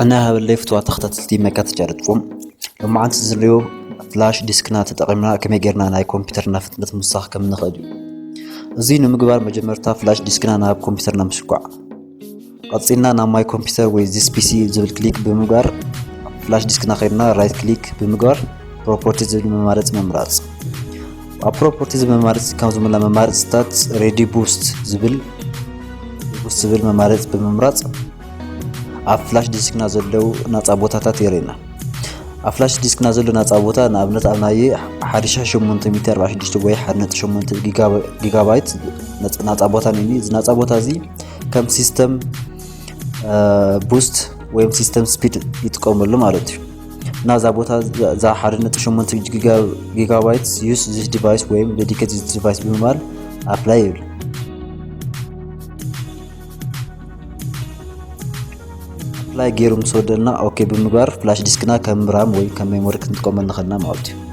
ጥዕና ይሃበለይ ፍትዋ ተኸታተልቲ መካት ቻነልኩም። ሎማዓንቲ ዝንሪኦ ፍላሽ ዲስክና ተጠቒምና ከመይ ጌርና ናይ ኮምፒውተርና ፍጥነት ምውሳኽ ከም ንኽእል እዩ። እዚ ንምግባር መጀመርታ ፍላሽ ዲስክና ናብ ኮምፒውተርና ምስኳዕ። ቀጺልና ናብ ማይ ኮምፒውተር ወይ ዚስ ፒሲ ዝብል ክሊክ ብምግባር ፍላሽ ዲስክና ከይድና ራይት ክሊክ ብምግባር ፕሮፐርቲ ዝብል መማረፂ ምምራፅ። ኣብ ፕሮፐርቲ ዝብል መማረፂ ካብ ዝምላ መማረፅታት ሬዲ ቡስት ዝብል ቡስት ዝብል መማረፂ ብምምራፅ ኣብ ፍላሽ ዲስክና ዘለዉ ናፃ ቦታታት የርእየና። ኣብ ፍላሽ ዲስክና ዘሎ ናፃ ቦታ ንኣብነት ኣብ ናይ ሓደ ሺሕ ሸሞንተ ሚእቲ ኣርባዕተ ሽዱሽተ ወይ ሓደ ነጥቢ ሸሞንተ ጊጋባይት ናፃ ቦታ ነኒ። እዚ ናፃ ቦታ እዚ ከም ሲስተም ቡስት ወይም ሲስተም ስፒድ ይጥቀመሉ ማለት እዩ። እና እዛ ቦታ እዛ ሓደ ነጥቢ ሸሞንተ ጊጋባይት use this device ወይም dedicate this device ብምባል ኣፕላይ ይብል። ኣፕላይ ገይሩ ምስ ወደልና ኦኬ ብምግባር ፍላሽ ዲስክና ከም ራም ወይ ከም ሜሞሪ ክንጥቀመሉ ንኽእልና ማለት እዩ።